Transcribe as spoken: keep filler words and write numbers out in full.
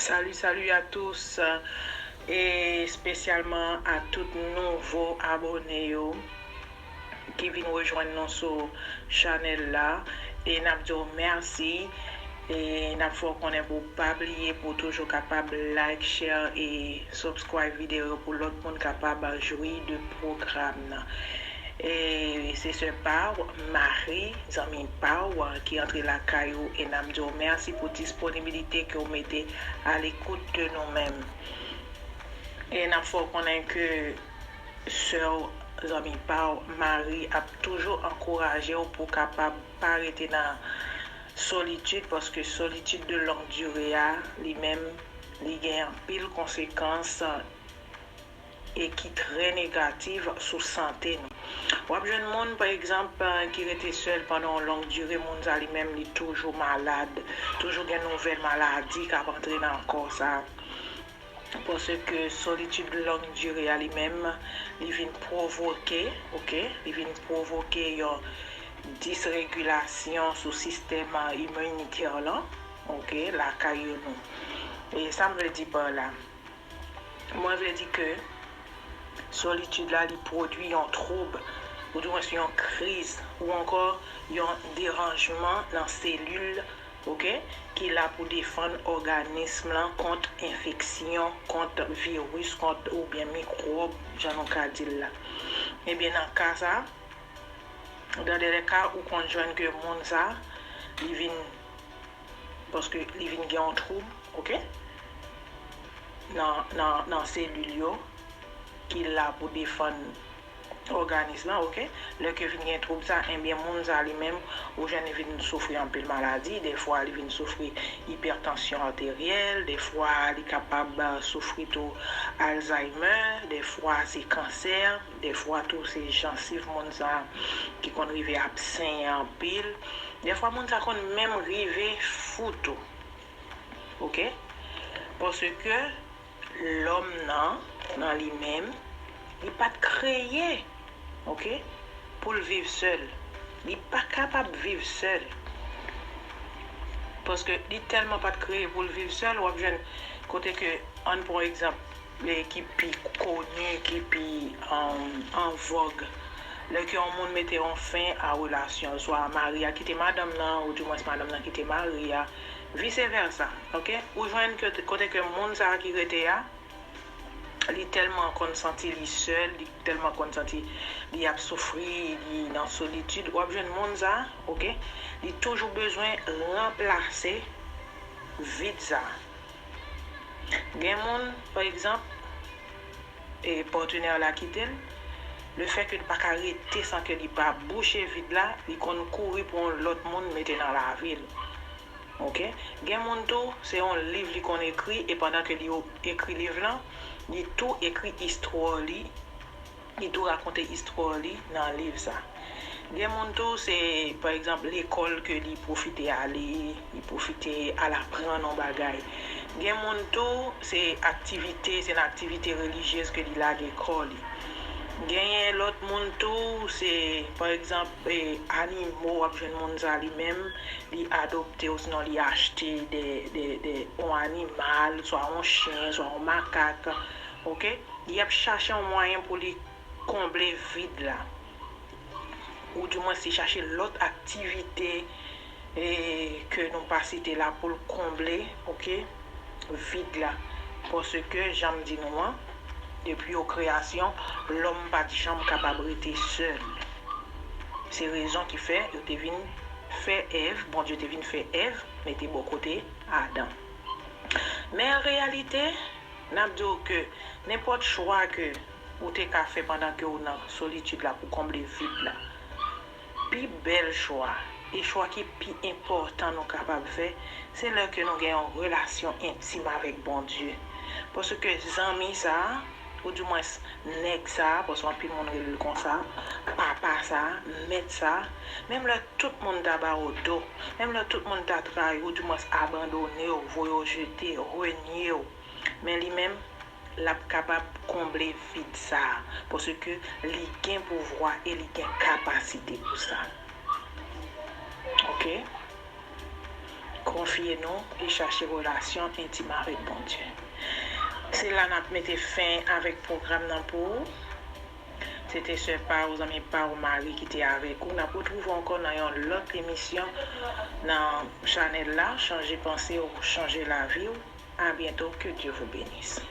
Salut, salut à tous, e espesyalman a tout nouvo abòne yo ki vin rejwenn nou sou chanèl la. E n ap di w mèsi. E n ap fè w konnen pou w pa bliye pou w toujou kapab like, share e subscribe videyo yo pou lòt moun kapab jwi de pwogram nan. E se sè pa w, Marie, zanmi pa w, ki antre lakay ou, e n ap di w mèsi pou disponibilite ke w mete à l'écoute de nous-mêmes. E n ap fè w konnen ke sè w, zanmi pa w, Marie, ap toujou ankouraje w pou w kapab pa rete nan solitid, paske solitid de longue durée a, li menm, li gen anpil konsekans e ki trè negatif sou sante nou. W ap jwenn moun, pa egzanp, ki rete sèl pandan yon long dire, moun sa li menm li toujou malad, toujou gen nouvèl maladi k ap antre nan kò sa. Paske solitid long dire a li menm, li vin pwovoke, oke, li vin pwovoke yon disregilasyon sou sistèm iminitè lan, oke, lakay nou. E sa m vle di pa la? Mwen vle di ke solitid la, li pwodui yon twoub, oudimwens yon kriz, ou ankò yon deranjman nan selil, oke, ki la pou defann òganis lan kont enfeksyon, kont viris, kont oubyen mikwòb, jan nou ka di l la. Ebyen, nan ka sa, dan dèlè ka, ou konn jwenn ke moun sa, li vin, paske li vin gen yon twoub, oke? Nan, nan, nan selil yo, ki la pou defann òganis lan, oke? Lè ke vin gen twoub sa, ebyen, moun sa li menm, ou jwenn li vin soufri anpil maladi, dèfwa li vin soufri ipètansyon ateryèl, dèfwa li kapab, euh, soufri tou Alzheimer, dèfwa se kansè, dèfwa tou se jansiv moun sa ki konn rive ap senyen anpil. Dèfwa moun sa konn menm rive fou tou. Oke? Paske lòm nan, nan li menm, li pa t kreye, oke, pou l viv sèl. Li pa kapab viv sèl. Paske li tèlman pa t kreye pou l viv sèl, w ap jwenn kote ke, ann pran egzanp, e ki pi koni, ki pi, um, an vòg. Lè ke yon moun mete yon fen a relasyon, swa mari a kite madanm nan, oudimwens madanm nan kite mari a, vice versa, oke? Ou jwenn ke kote ke moun sa a ki rete a, li tèlman konn santi li sèl, li tèlman konn santi li ap soufri, li nan solitid, w ap jwenn moun sa a, oke? Li toujou bezwen ranplase vid sa a. Gen moun, pa egzanp, e patnè la kite l, lefètke li pa ka rete san ke li pa bouche vid la, li konn kouri pran yon lòt moun mete nan lavi l. Oke? Gen moun tou, se yon liv li konn ekri, e pandan ke li o-, ekri liv lan, li tou ekri istwa li, li tou rakonte istwa li nan liv sa. Gen moun tou, se, pa egzanp, lekòl ke li pwofite ale, li pwofite al aprann yon bagay. Gen moun tou, se aktivite, se nan aktivite relijyez ke li lage kò li. Genyen lòt moun tou, se, pa egzanp, e, animo, w ap jwenn moun sa li menm, li adopte, osinon li achte de, de, de, yon animal, swa yon chen, swa yon makak, oke? Li ap chache yon mwayen pou li konble vid la. Oudimwens, li chache lòt aktivite, e, ke nou pa site la pou l konble, oke, vid la. Paske, jan m di nou an, depi yo kreyasyon, lòm pa t janm kapab rete sèl. Se rezon ki fè yo te vin fè Èv, Bondye te vin fè Èv, mete bò kote Adan. Men an reyalite, n ap di w ke nenpòt chwa ke ou te ka fè pandan ke w nan solitid la pou konble vid la, pi bèl chwa, e chwa ki pi enpòtan nou kapab fè, se lè ke nou gen yon relasyon entim avèk Bondye. Paske zanmi sa a, oudimwens nèg sa a, paske anpil moun rele l konsa, papa sa a, mèt sa a, menm lè tout moun ta ba w do, menm lè tout moun ta trayi w, oudimwens abandone w, voye w jete, renye w, men li menm, l ap kapab konble vid sa a, paske li gen pouvwa e li gen kapasite pou sa. Oke? Konfye nou e chache relasyon entim avèk Bondye. Se la n ap mete fen avèk pwogram nan pou ou. Se te sè pa ou, zanmi pa ou, Marie ki te avèk ou. N ap retwouve ankò nan yon lòt emisyon nan chanèl la, Chanje Panse w, Chanje Lavi w. À bientôt, que Dieu vous bénisse.